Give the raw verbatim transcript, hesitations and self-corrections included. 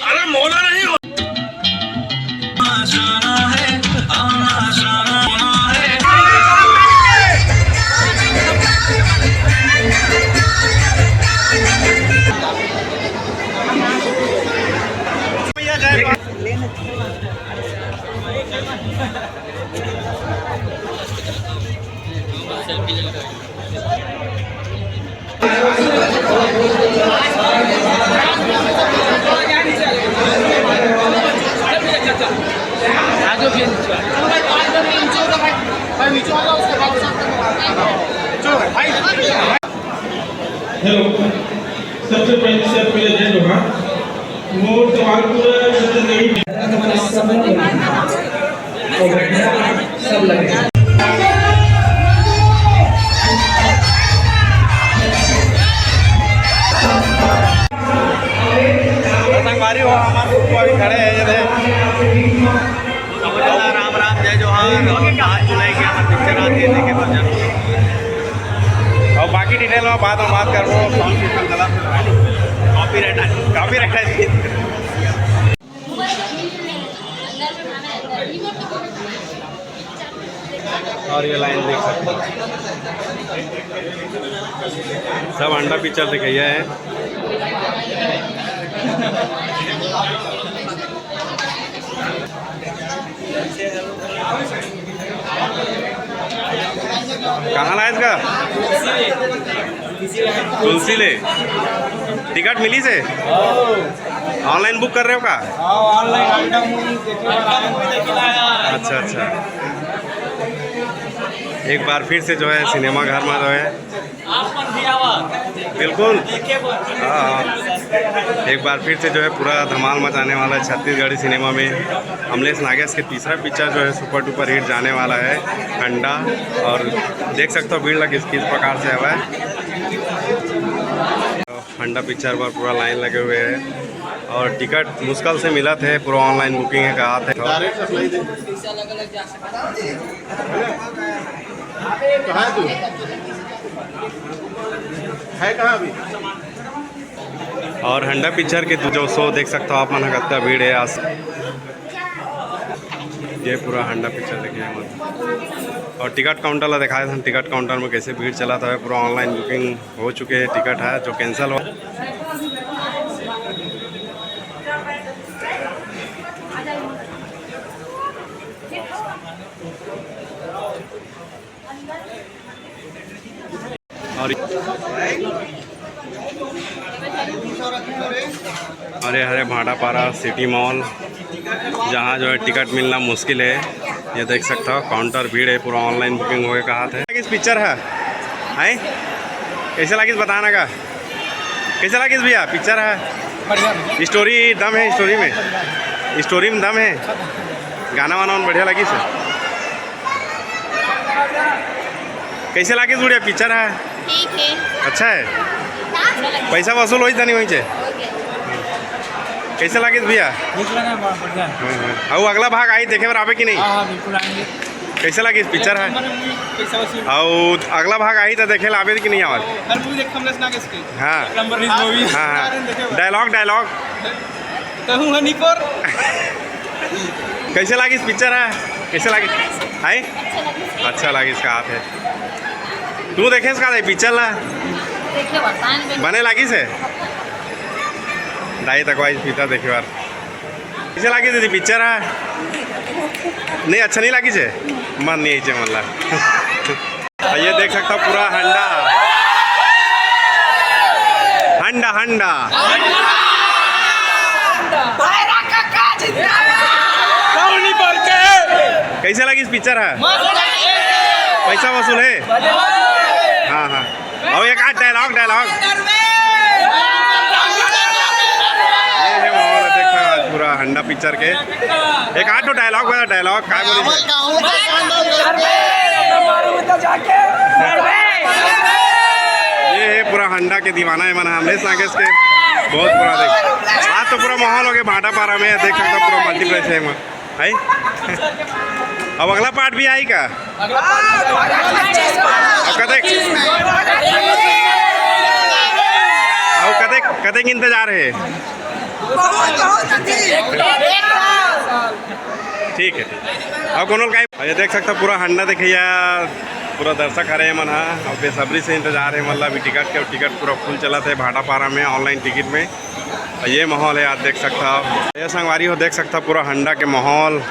अरे मोला नहीं हो। हेलो, सबसे पहले, सबसे पहले जय जोहार। मोर सवाल पूरा छत्तीसगढ़ी में। सब लगे। संगवारी हो, हमारे ग्रुप अभी खड़े हैं, ये देख। सबको राम राम, जय जोहार। और पाँच जुलाई के हमारे पिक्चर आती है, देखे तो जरूर। और बाकी डिटेल में बाद में बात करबो। साउंड सिस्टम गलत है, कॉपीराइट है, कॉपीराइट है। और ये लाइन देख सकते हैं, सब अंडा पिक्चर दिखाइए है। कहाँ लाए इसका? तुलसी ले। टिकट मिली से? ऑनलाइन बुक कर रहे हो का? हाँ, ऑनलाइन अंडा मूवी देखे। अच्छा, अच्छा। एक बार फिर से जो है सिनेमा घर में जो है, बिल्कुल। हाँ, हाँ। एक बार फिर से जो है पूरा धमाल मचाने वाला है छत्तीसगढ़ी सिनेमा में। अमलेश नागेश के तीसरा पिक्चर जो है सुपर डुपर हिट जाने वाला है, हंडा। और देख सकते हो भीड़ लग किस, किस प्रकार से हुआ है। हंडा पिक्चर पर पूरा लाइन लगे हुए हैं और टिकट मुश्किल से मिला थे, पूरा ऑनलाइन बुकिंग है, कहा थे। कहाँ है तू? है कहाँ अभी? और हंडा पिक्चर के जो शो देख सकते हो आप मन, कत्ता भीड़ है आज। ये पूरा हंडा पिक्चर देखने में। और टिकट काउंटर ला दिखाए थे, टिकट काउंटर में कैसे भीड़ चला था, पूरा ऑनलाइन बुकिंग हो चुके हैं, टिकट है जो कैंसिल हो। और अरे, हरे भाटापारा सिटी मॉल, जहाँ जो है टिकट मिलना मुश्किल है। ये देख सकता हो काउंटर भीड़ है, पूरा ऑनलाइन बुकिंग होए कहा थे। इस पिक्चर है, हैं? कैसे लगिस बताना का? कैसे लगिस भैया पिक्चर है? बढ़िया भैया। स्टोरी दम है स्टोरी में? स्टोरी में दम है? गाना वाना मन बढ़िया लगिस है? कैसे लागिस गुड़िया पिक्चर है? ठीक है। अच्छा है? पैसा वसूल होइस धनी होइस? कैसे लागिस भैया? ठीक लगा, बहुत बढ़िया। हम्म, हम्म। अउ अगला भाग आही देखे बर आबे कि नहीं? हाँ, हाँ, बिल्कुल आएंगे। कैसे लागिस पिक्चर है? नंबर में पैसा वसूल। अउ अगला भाग आही त देखे ला आबे कि नहीं आवत? हर मूवी देख हम लोग ना किसके। हाँ। Number release movie. हाँ, हाँ। देखे बर। Dialogue, dialogue. कहूँ हनी पर। कैसे लागिस पिक्चर है? कैसे लागिस? हाय? अच्छा लागिस का हाथ है। तू देखेस का पिक्चर ला? देखे बताएं बे। बने लागिस है? दाई तक वाइस पीता देखे बार। कैसे लागिस दीदी पिक्चर है? नहीं, अच्छा नहीं लागिस है? मन नहीं आइसे मन ला। ये देख सकता पूरा हंडा, हंडा, हंडा। कैसे लगिस पिक्चर है? पैसा वसूल है? हाँ, हाँ। अउ एक आध डायलॉग, डायलॉग। ये है माहौल, देख सकता आज पूरा हंडा पिक्चर के। एक आध डायलॉग बता, डायलॉग का बोली? ये है पूरा हंडा के दीवाना है मन, अमलेश नागेश के बहुत पूरा देख। आज तो पूरा माहौल हो गया भाटापारा में, देख सकता पूरा मल्टीप्लेक्स है मन। है? अब अगला पार्ट भी आही का? अब कते? इंतजार हे। ठीक है, ठीक। अब कोनो का ये देख सकता पूरा हंडा देखिया, पूरा दर्शक हरे मन हा। अब बेसब्री से इंतजार हे, मतलब अभी टिकट के, टिकट पूरा फुल चलत हे भाटापारा में ऑनलाइन टिकट में। और ये माहौल है, आज देख सकता हो, ये संगवारी हो देख सकता पूरा हंडा के माहौल।